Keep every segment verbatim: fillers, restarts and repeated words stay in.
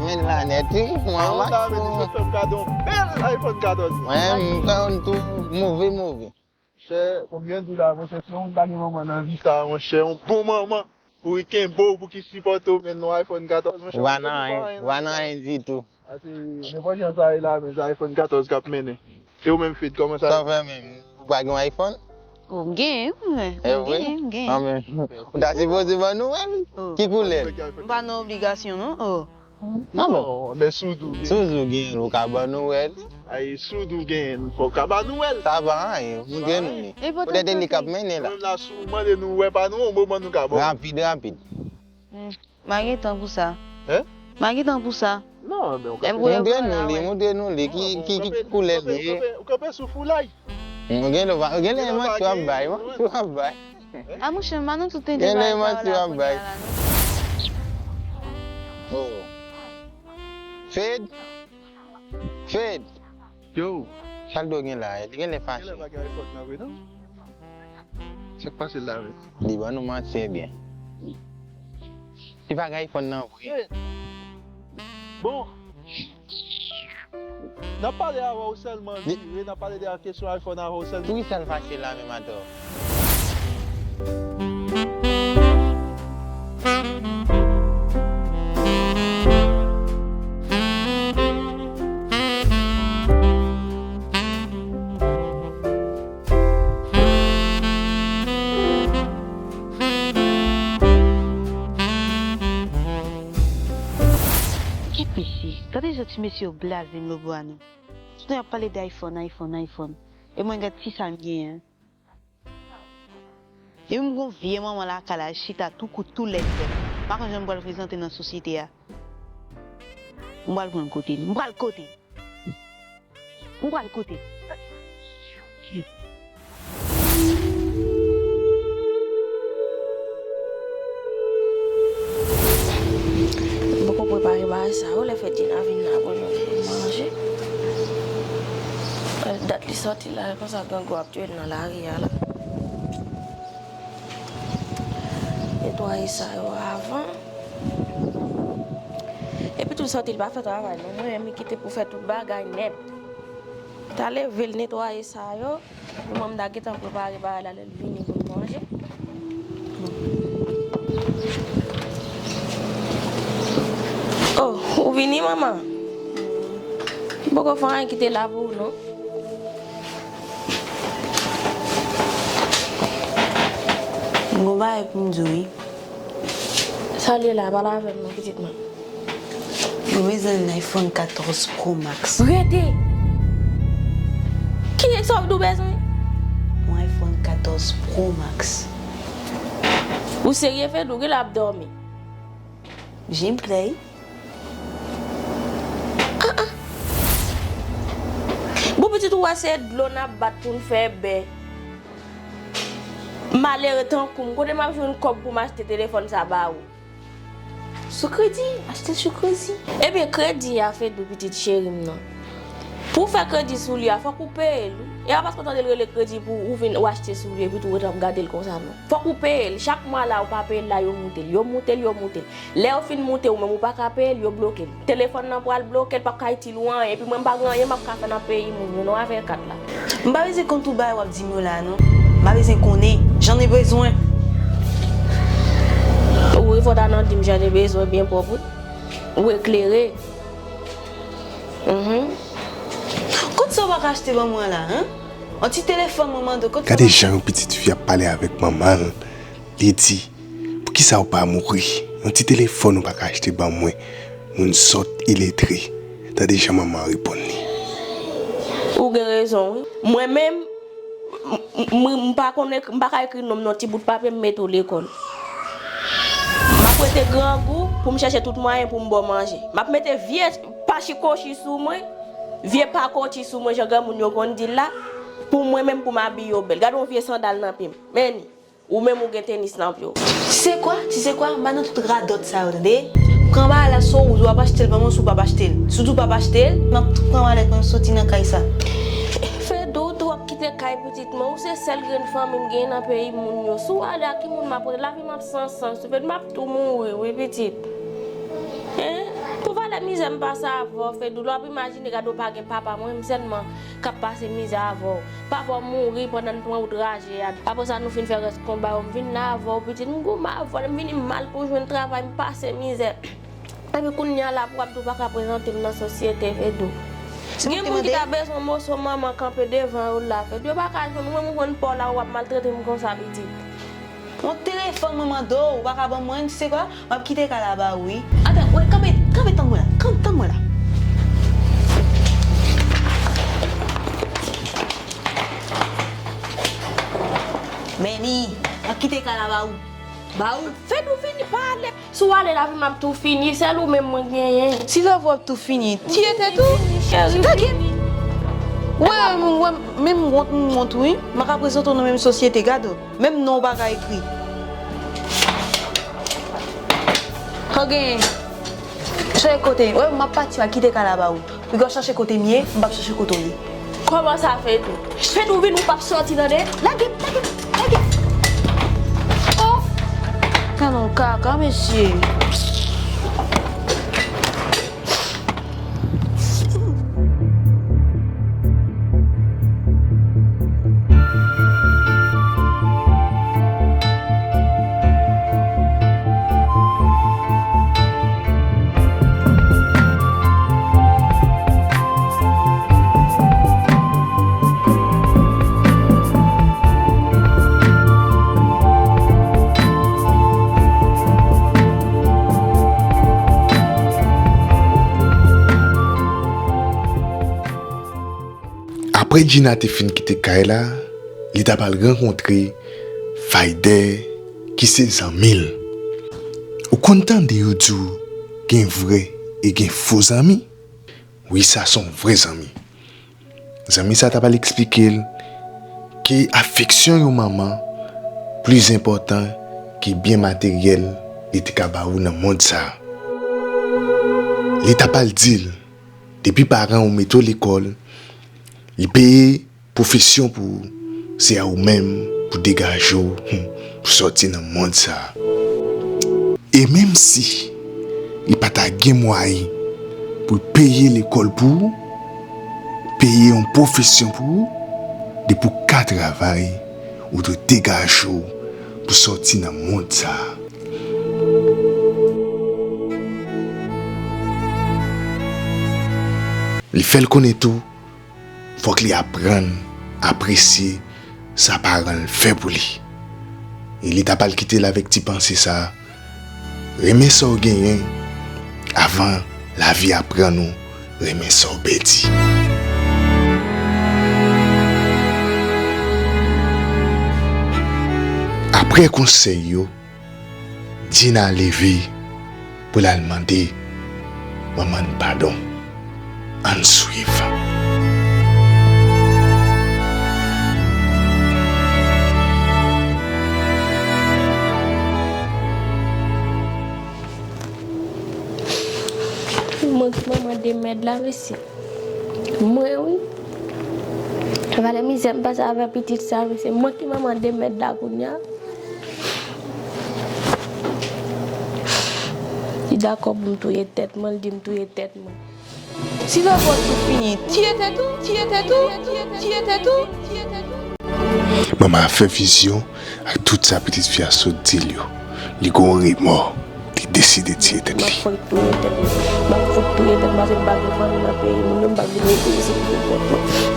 Men la nèt, wi, mwen an maksimòm. Fè m gade yon bèl iPhone katòz. Mwen, m pran yon tou move, move. Chè, konbyen di la, monchè, si yon moun pa gen manman nan vi sa, monchè, yon bon manman, pou li kenbe w, pou ki sipòte w, men yon iPhone katòz, monchè, ou pa nan anyen, ou pa nan anyen ditou. A, se nenpòt jan sa ye la, men se iPhone katòz k ap mennen. E ou menm, Fed, kòman sa ye? Sa w fè menm? Ou pa gen yon iPhone? Oh, m genyen, wi, mwen. M genyen, m genyen. Anben, ou ta sipoze ban nou wè l. Oh. Ki koulè l? M pa nan obligasyon, non. Oh. Non, men. Non, men si w di w genyen. Si w di w genyen l, ou ka ban nou wè l. Ay, si w di w genyen l, fò w ka ban nou wè l. Sa pa anyen, montre nou li. Poutèt e li k ap mennen la. Menm la, si w mande nou wè pa nou, yon moman nou ka ba w. Rapid, rapid. Hmm. M pa gen tan pou sa. Hein? M pa gen tan pou sa. Non, men ou kanpe. Montre nou li, montre nou li. Ki, ki, ki koulè l ye? Ou kanpe sou foulay. Ou gen lè, ou gen lè manti w ap bay, manti w ap bay. A, monchè, m pa nan tout tenten bagay sa yo la kounye a la, non. Oh. Fed? Fed? Yo. Sa l do gen la, li gen lè fache. Gen lè pa gen iPhone nan vre, non? Sa k pase l la menm? Li ban nou manti, ebyen. Li pa gen iPhone nan vre. Bon. N ap pale avè w sèlman, vire, n ap pale de kesyon iPhone avè w sèlman. Poukisa l fache la menm atò? Kèt mesye, gade jan ti mesye yo blaze m lòtbò a non. Tout tan y ap pale de iPhone, iPhone, iPhone. E mwen gad ti sa m genyen. Epi m gon vye manman lakay la, l chita tou kout tou lèd vèt. M pa konn jan m pral prezante nan sosyete a. M pral pran kote l. M pral kote l. M pral kote l. M poko prepare bagay sa yo, lè fè Dina vin la pou nou manje. Dat li sòti la, e konsa grangou ap tire l nan lari a la. Netwaye sa yo avan. Epi tou l sòti, l pa fè travay non. Mwen menm li kite pou fè tout bagay nèt. Ta leve l netwaye sa yo. Pou mwen m ta gentan prepare bagay la lè l vini pou l manje. Oh, ou vini, manman? M poko fè anyen ki te la pou ou, non. M gon bagay pou m di w, wi. Sa l ye la, pale avè m non, pitit mwen. Mwen bezwen yon iPhone katòz Pro Max. Rete! Ki sa w di w bezwen? Yon iPhone katòz Pro Max. Ou serye, Fedou? Ou genlè ap dòmi. J M Play. Ah, ah. Bon, pitit, ou wè se dlo n ap bat pou n fè bè. Malere tankou m, kote m ap jwenn kòb pou m achte telefòn sa ba ou? Sou kredi, achte l sou kredi. Ebyen, kredi a, Fedou, pitit cheri m nan. Pou w fè kredi sou li a, fòk ou peye l, wi. E pa paske w tande l rele kredi pou ou vin ou achte sou li, epi tou ou ret ap gade l konsa, non. Fòk ou peye l. Chak mwa la, ou pa peye l la, yo moute l. Yo moute l, yo moute l. Lè yo fin moute, ou menm ou pa ka peye l, yo bloke l. Telefòn nan pral bloke, l p ap ka itil ou anyen. Epi mwen, m pa gen anyen m ap ka fè nan peyi moun yo, non, avè kat la. M pa bezwen konn tout bagay w ap di m yo la a, non. M pa bezwen konnen. J'en ai besoin. Wi, fò w ta nan di m j'en ai besoin byen pwòp, wi. Ou eklere. Mhm. Kot sa w pa ka achte ban mwen la, hein? Yon ti telefòn mwen mande w, kot sa w pa... Gade jan yon pitit fi ap pale avèk manman l. Li di, "Poukisa w pa mouri? Yon ti telefòn ou pa ka achte ban mwen? Moun sòt, iletre." Tande jan manman an reponn li. Ou gen rezon, wi. Mwen menm, m, m, m, m pa konn ekri, m pa ka ekri non m nan ti bout papye, m mete w lekòl. M ap rete grangou pou m chèche tout mwayen pou m ba w manje. M ap mete vye pachikochi sou mwen, vye pakoti sou mwen, jan granmoun yo konn di l la, pou mwen menm, pou m abiye w bèl. Gade yon vye sandal nan pye m. Men li. Ou menm ou gen tenis nan pye w. Tu sais quoi? Tu sais quoi? M pa nan tout radòt sa yo, tande? Pran bagay la, si w, w ap achte l ban mwen, si w p ap achte l. Si w di w p ap achte l, m ap pran malèt mwen, m soti nan kay sa. Fedou, ou twò kite kay pitit mwen. Ou se sèl grenn fanmi m genyen nan peyi moun yo. Si w ale, a ki moun m ap rele? Lavi m ap san sans. Fedou, m ap tou mouri, wi, pitit. Hein? Pou valè Mizè m pase avè w, Fedou, lè w ap imajine, gade w pa gen papa, mwen menm sèlman k ap pase mizè avè w. Papa w mouri pandan n pran wout raje a. Apre sa, nou fin fè rès konba yo, m vin la avè w, pitit, m goumen avè w, lè m vini m mal pou jwenn travay, m pase mizè. Epi kounye a la pou w ap di w pa ka prezante m nan sosyete, Fedou. Gen moun ki ta bezwen moso manman kanpe devan yo la, Fedou. Yo pa ka jwenn, ou menm ou jwenn pa w la, w ap maltrete m konsa, pitit. Yon telefòn mwen mande w, ou pa ka ban mwen, se kwa? M ap kite kay la ba ou, wi. Atann, wè, kanpe, kanpe, tann mwen la. Kan-, tann mwen la. Meni, m ap kite kay la ba ou. Ba ou. Fedou, vini pale. Si w ale, lavi m ap tou fini, sèl ou menm mwen genyen. Si lavi w ap tou fini, tiye tèt ou. Cheri, lage m. Wè, wè, menm wont, m wont, wi. M pa ka prezante w nan menm sosyete, gade w. Menm non w pa ka ekri. Sa w genyen? Chèche kote, wè, m ap pati, m ap kite kay la ba ou. Piga w chache kote m ye, m p ap chache kote w ye. Kòman sa, Fedou? Fedou, vin, ou p ap sòti, tande? Lage m, lage m, lage m. Oh! Gade yon kaka, mesye. Apre Gina te fin kite kay la, li t ap al rankontre Fayder, ki se zanmi l. Ou konn tande yo di w gen vrè e gen fo zanmi? Wi, sa se yon vrè zanmi. Zanmi sa t ap al eksplike l ke afeksyon yon manman pli enpòtan ke byen materyèl li te ka ba ou nan mond sa a. Li t ap al di l, depi paran w mete w lekòl, li peye pwofesyon pou ou, se a ou menm pou degaje w, hmm, pou sòti nan mond sa a. E menm si li pa ta gen mwayen pou l peye lekòl pou ou, peye yon pwofesyon pou ou, depi w ka travay, ou dwe degaje w pou sòti nan mond sa a. Li fè l konnen tou, fòk li aprann apresye sa paran l fè pou li. E li t ap al kite l avèk ti panse sa a, renmen sa w genyen avan lavi aprann ou renmen sa w pèdi. Apre konsèy yo, Gina leve pou l al mande manman l padon. Ann swiv. Mwen ki manman de mèd la, mesye. Mwen, wi. Valè mizè m pase avè pitit sa, mesye. Mwen ki manman de mèd la kounye a. Li dakò pou m touye tèt mwen, li di m touye tèt mwen. Si lè w ap tou fini, tiye tèt ou, tiye tèt ou, tiye tèt ou, tiye tèt ou. Manman an fè vizyon ak tout sa pitit fi a sot di l yo. Li gen yon remò, li deside tiye tèt li. M ap fout touye tèt mwen. M ap fout touye tèt mwen, paske m pa gen fanmi nan peyi moun yo, m p ap vin rete isit pou tèt mwen.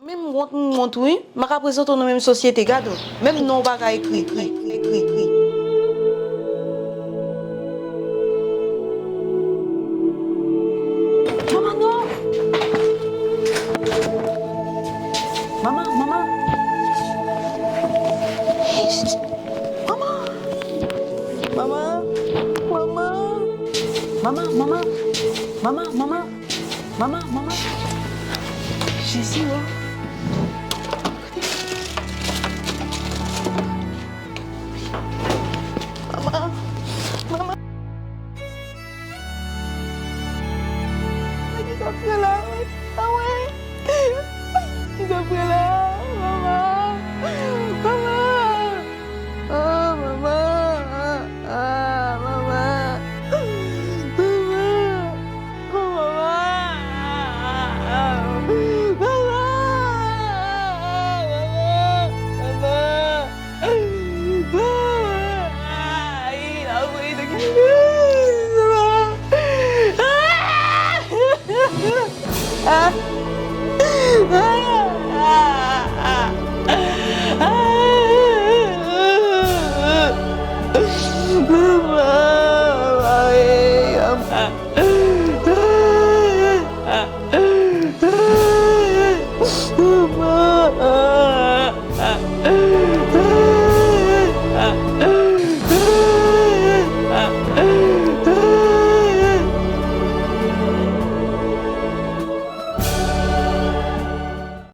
Menm wont, m wont, wi. M pa ka prezante w nan menm sosyete, gade w. Menm non w pa ka ekri, ekri, ekri, ekri. Manman, non! Manman, manman! Manman! Manman! Manman! Manman, manman, manman, manman, manman, manman. Jezi, o. Manman, manman. Mwen ki sa fè la, wi. Awen. Ki sa fè la, manman. Manman. Ah, manman. Ah, manman. Manman. Oh, manman. Manman. Manman. Manman. Manman. Ay, la, mwen, de ki. Manman. Ah. Ah.